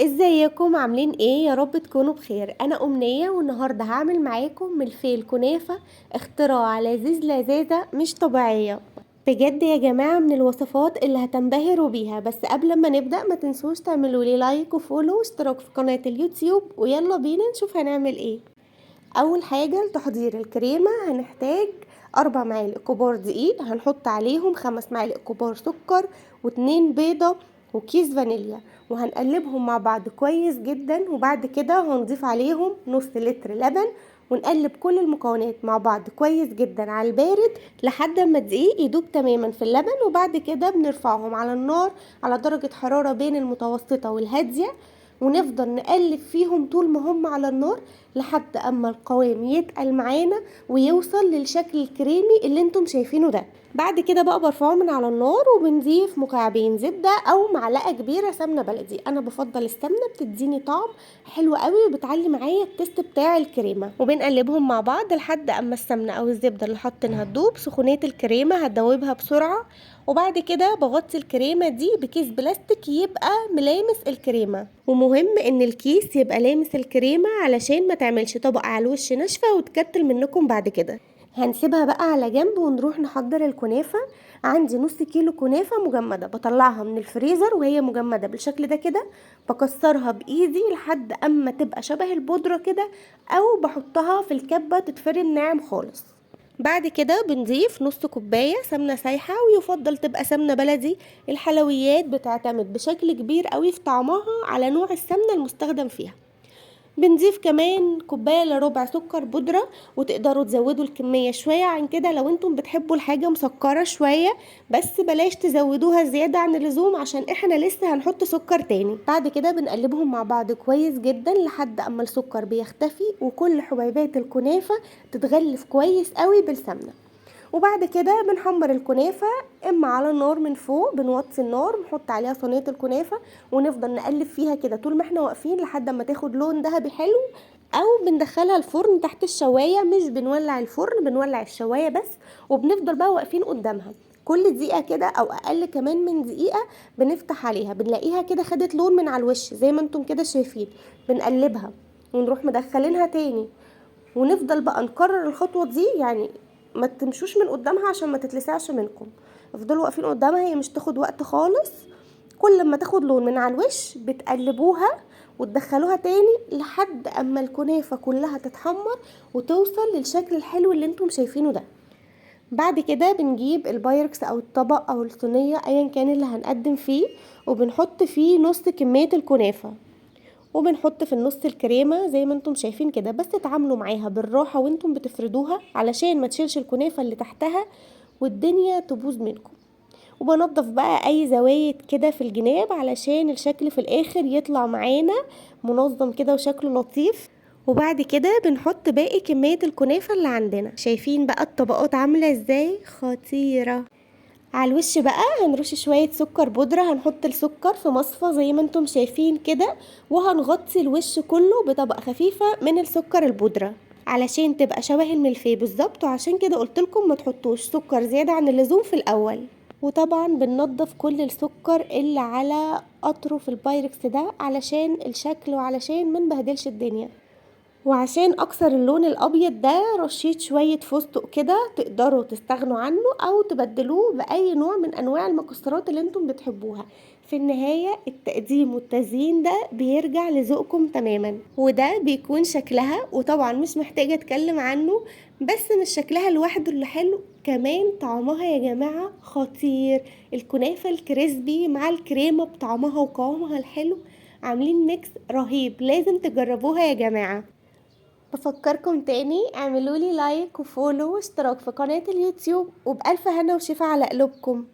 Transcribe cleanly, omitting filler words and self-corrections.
ازيكم عاملين ايه؟ يا رب تكونوا بخير. انا امنية والنهاردة هعمل معاكم ملفيه كنافة، اختراع لذيذ لذاذة مش طبيعية بجد يا جماعة، من الوصفات اللي هتنبهروا بيها. بس قبل ما نبدأ ما تنسوش تعملوا لي like و follow واشتراك في قناة اليوتيوب، ويلا بينا نشوف هنعمل ايه. اول حاجة لتحضير الكريمة هنحتاج 4 معالق كبار دقيق، هنحط عليهم 5 معالق كبار سكر واتنين بيضة وكيس فانيليا، وهنقلبهم مع بعض كويس جدا. وبعد كده هنضيف عليهم نص لتر لبن، ونقلب كل المكونات مع بعض كويس جدا على البارد لحد ما الدقيق يدوب تماما في اللبن. وبعد كده بنرفعهم على النار على درجة حرارة بين المتوسطة والهادية، ونفضل نقلب فيهم طول ما هم على النار لحد اما القوام يتقل معانا ويوصل للشكل الكريمي اللي انتم شايفينه ده. بعد كده بقى برفعه من على النار وبنضيف مكعبين زبدة او معلقة كبيرة سمنة بلدي. انا بفضل السمنة، بتديني طعم حلو قوي وبتعلي معايا التست بتاع الكريمة. وبنقلبهم مع بعض لحد اما السمنة او الزبدة اللي حاطينها تدوب. سخونية الكريمة هتدوبها بسرعة. وبعد كده بغطي الكريمة دي بكيس بلاستيك يبقى ملامس الكريمة، ومهم ان الكيس يبقى لامس الكريمة علشان ما تعملش طبقة على الوش ناشفة وتكتل منكم بعد كده. هنسيبها بقى على جنب ونروح نحضر الكنافة. عندي نص كيلو كنافة مجمدة، بطلعها من الفريزر وهي مجمدة بالشكل ده كده، بكسرها بايدي لحد اما تبقى شبه البودرة كده، او بحطها في الكبة تتفرم ناعم خالص. بعد كده بنضيف نص كوباية سمنة سايحة، ويفضل تبقى سمنة بلدي. الحلويات بتعتمد بشكل كبير قوي في طعمها على نوع السمنة المستخدم فيها. بنضيف كمان كوباية الا ربع سكر بودرة، وتقدروا تزودوا الكمية شوية عن كده لو انتم بتحبوا الحاجة مسكرة شوية، بس بلاش تزودوها زيادة عن اللزوم عشان احنا لسه هنحط سكر تاني. بعد كده بنقلبهم مع بعض كويس جدا لحد اما السكر بيختفي وكل حبيبات الكنافة تتغلف كويس قوي بالسمنة. وبعد كده بنحمر الكنافة اما على النار من فوق، بنوطي النار ونحط عليها صينية الكنافة ونفضل نقلب فيها كده طول ما احنا واقفين لحد ما تاخد لون ذهبي حلو، او بندخلها الفرن تحت الشواية. مش بنولع الفرن، بنولع الشواية بس، وبنفضل بقى واقفين قدامها كل دقيقة كده او اقل كمان من دقيقة بنفتح عليها، بنلاقيها كده خدت لون من على الوش زي ما انتم كده شايفين. بنقلبها ونروح مدخلينها تاني، ونفضل بقى نكرر الخطوة دي، يعني ما تمشوش من قدامها عشان ما تتلسعش منكم، افضلوا واقفين قدامها، هي مش تاخد وقت خالص. كل ما تاخد لون من على الوش بتقلبوها وتدخلوها تاني لحد اما الكنافة كلها تتحمر وتوصل للشكل الحلو اللي انتم شايفينه ده. بعد كده بنجيب البايركس او الطبق او الصينية ايا كان اللي هنقدم فيه، وبنحط فيه نص كمية الكنافة، وبنحط في النص الكريمة زي ما انتم شايفين كده. بس اتعاملوا معاها بالراحة وانتم بتفردوها علشان ما تشيلش الكنافة اللي تحتها والدنيا تبوظ منكم. وبنضف بقى اي زوايد كده في الجناب علشان الشكل في الاخر يطلع معانا منظم كده وشكله لطيف. وبعد كده بنحط باقي كمية الكنافة اللي عندنا. شايفين بقى الطبقات عاملة ازاي؟ خطيرة. على الوش بقى هنرش شوية سكر بودرة، هنحط السكر في مصفى زي ما انتم شايفين كده، وهنغطي الوش كله بطبقة خفيفة من السكر البودرة علشان تبقى شبه الملفيه بالظبط. وعشان كده قلتلكم ما تحطوش سكر زيادة عن اللزوم في الأول. وطبعا بننضف كل السكر اللي على أطرف البايركس ده علشان الشكل وعلشان ما نبهدلش الدنيا. وعشان اكسر اللون الابيض ده رشيت شوية فستق كده، تقدروا تستغنوا عنه او تبدلوه باي نوع من انواع المكسرات اللي انتم بتحبوها. في النهاية التقديم والتزيين ده بيرجع لذوقكم تماما، وده بيكون شكلها، وطبعا مش محتاجة اتكلم عنه، بس مش شكلها لوحده اللي حلو، كمان طعمها يا جماعة خطير. الكنافة ال crispy مع الكريمة بطعمها وقوامها الحلو عاملين mix رهيب، لازم تجربوها يا جماعة. بفكركم تاني اعملولي like و follow واشتراك في قناة اليوتيوب، وبألف هنا وشفا على قلوبكم.